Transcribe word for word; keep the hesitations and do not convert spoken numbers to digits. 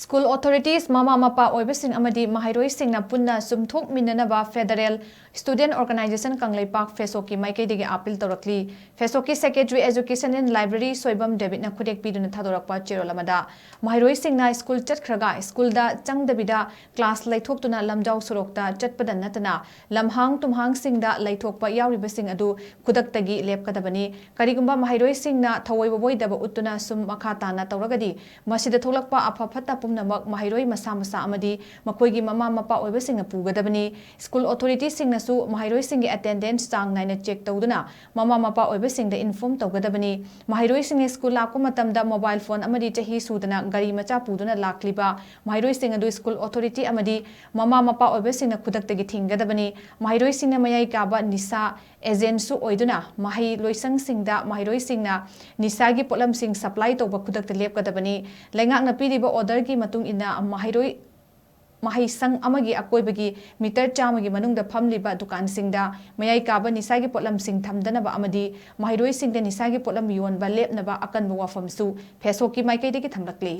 School authorities, ꯃꯃꯥ ꯃꯄꯥ ꯑꯣꯏꯕꯁꯤꯡ ꯑꯃꯗꯤ ꯃꯍꯩꯔꯣꯏꯁꯤꯡꯅ ꯄꯨꯟꯅ ꯆꯨꯝꯊꯣꯛꯃꯤꯟꯅꯅꯕ Federal Student Organisation ꯀꯪꯂꯩꯄꯥꯛ, ꯐꯦꯁꯣꯛꯀꯤ ꯃꯥꯏꯀꯩꯗꯒꯤ ꯑꯥꯄꯤꯜ ꯇꯧꯔꯛꯂꯤ꯫ ꯐꯦꯁꯣꯛꯀꯤ Secretary Education and Library Soibam ꯗꯦꯕꯤꯠꯅ ꯈꯨꯗꯦꯛ ꯄꯤꯗꯨꯅ ꯊꯥꯗꯣꯔꯛꯄ ꯆꯦꯔꯣꯜ ꯑꯃꯗ, ꯃꯍꯩꯔꯣꯏꯁꯤꯡꯅ ꯁ꯭ꯀꯨꯜ ꯆꯠꯈ꯭ꯔꯒ ꯁ꯭ꯀꯨꯜꯗ ꯆꯪꯗꯕꯤꯗ ꯀ꯭ꯂꯥꯁ ꯂꯩꯊꯣꯛꯇꯨꯅ ꯂꯝꯖꯥꯎ ꯁꯣꯔꯣꯛꯇ ꯆꯠꯄꯗ ꯅꯠꯇꯅ ꯂꯝꯍꯥꯡ ꯇꯨꯝꯍꯥꯡꯁꯤꯡꯗ ꯂꯩꯊꯣꯛꯄ ꯌꯥꯎꯔꯤꯕꯁꯤꯡ ꯑꯗꯨ ꯈꯨꯗꯛꯇꯒꯤ ꯂꯦꯞꯀꯗꯕꯅꯤ꯫ ꯀꯔꯤꯒꯨꯝꯕ ꯃꯍꯩꯔꯣꯏꯁꯤꯡꯅ ꯊꯑꯣꯏꯕꯕꯣꯏꯗꯕ ꯎꯠꯇꯨꯅ ꯁꯨꯝ ꯃꯈꯥ ꯇꯥꯅ ꯇꯧꯔꯒꯗꯤ, ꯃꯁꯤꯗ ꯊꯣꯛꯂꯛꯄ ꯑꯐ ꯐꯠꯇ ꯄꯨꯝꯅꯃꯛ ꯃꯍꯩꯔꯣꯏ ꯃꯁꯥ ꯃꯁꯥ ꯑꯃꯗꯤ ꯃꯈꯣꯏꯒꯤ ꯃꯃꯥ ꯃꯄꯥ ꯑꯣꯏꯕꯁꯤꯡꯅ ꯄꯨꯒꯗꯕꯅꯤ꯫ ꯁ꯭ꯀꯨꯜ ꯑꯣꯊꯣꯔꯤꯇꯤꯁꯤꯡꯅꯁꯨ ꯃꯍꯩꯔꯣꯏꯁꯤꯡꯒꯤ ꯑꯦꯇꯦꯟꯗꯦꯟꯁ ꯆꯥꯡ ꯅꯥꯏꯅ ꯆꯦꯛ ꯇꯧꯗꯨꯅ ꯃꯃꯥ ꯃꯄꯥ ꯑꯣꯏꯕꯁꯤꯡꯗ ꯏꯟꯐꯣꯔꯝ ꯇꯧꯒꯗꯕꯅꯤ꯫ ꯃꯍꯩꯔꯣꯏꯁꯤꯡꯅ ꯁ꯭ꯀꯨꯜ ꯂꯥꯛꯄ ꯃꯇꯝꯗ ꯃꯣꯕꯥꯏꯜ ꯐꯣꯟ ꯑꯃꯗꯤ ꯆꯍꯤ ꯁꯨꯗꯅ ꯒꯥꯔꯤ ꯃꯆꯥ ꯄꯨꯗꯨꯅ ꯂꯥꯛꯂꯤꯕ ꯃꯍꯩꯔꯣꯏꯁꯤꯡ ꯑꯗꯨ ꯁ꯭ꯀꯨꯜ ꯑꯣꯊꯣꯔꯤꯇꯤ ꯑꯃꯗꯤ ꯃꯃꯥ ꯃꯄꯥ ꯑꯣꯏꯕꯁꯤꯡꯅ ꯈꯨꯗꯛꯇꯒꯤ ꯊꯤꯡꯒꯗꯕꯅꯤ꯫ ꯃꯍꯩꯔꯣꯏꯁꯤꯡꯅ ꯃꯌꯥꯏ ꯀꯥꯕ ꯅꯤꯁꯥ ꯑꯦꯖꯦꯟꯁꯨ ꯑꯣꯏꯗꯨꯅ ꯃꯍꯩ ꯂꯣꯏꯁꯪꯁꯤꯡꯗ ꯃꯍꯩꯔꯣꯏꯁꯤꯡꯅ ꯅꯤꯁꯥꯒꯤ ꯄꯣꯠꯂꯝꯁꯤꯡ ꯁꯄ꯭ꯂꯥꯏ ꯇꯧꯕ ꯈꯨꯗꯛꯇ ꯂꯦꯞꯀꯗꯕꯅꯤ꯫ ꯂꯩꯉꯥꯛꯅ ꯄꯤꯔꯤꯕ ꯑꯣꯔꯗꯔꯒꯤ ꯃꯇꯨꯡ ꯏꯟꯅ ꯃꯍꯩꯔꯣꯏ, ꯃꯍꯩꯁꯪ ꯑꯃꯒꯤ ꯑꯀꯣꯏꯕꯒꯤ ꯃꯤꯇꯔ ꯆꯥꯝꯃꯒꯤ ꯃꯅꯨꯡꯗ ꯐꯝꯂꯤꯕ ꯗꯨꯀꯥꯟꯁꯤꯡꯗ ꯃꯌꯥꯏ ꯀꯥꯕ ꯅꯤꯁꯥꯒꯤ ꯄꯣꯠꯂꯝꯁꯤꯡ ꯊꯝꯗꯅꯕ ꯑꯃꯗꯤ ꯃꯍꯩꯔꯣꯏꯁꯤꯡꯗ ꯅꯤꯁꯥꯒꯤ ꯄꯣꯠꯂꯝ ꯌꯣꯟꯕ ꯂꯦꯞꯅꯕ ꯑꯀꯟꯕ ꯋꯥꯐꯝꯁꯨ ꯐꯦꯁꯣꯛꯀꯤ ꯃꯥꯏꯀꯩꯗꯒꯤ ꯊꯝꯂꯛꯂꯤ꯫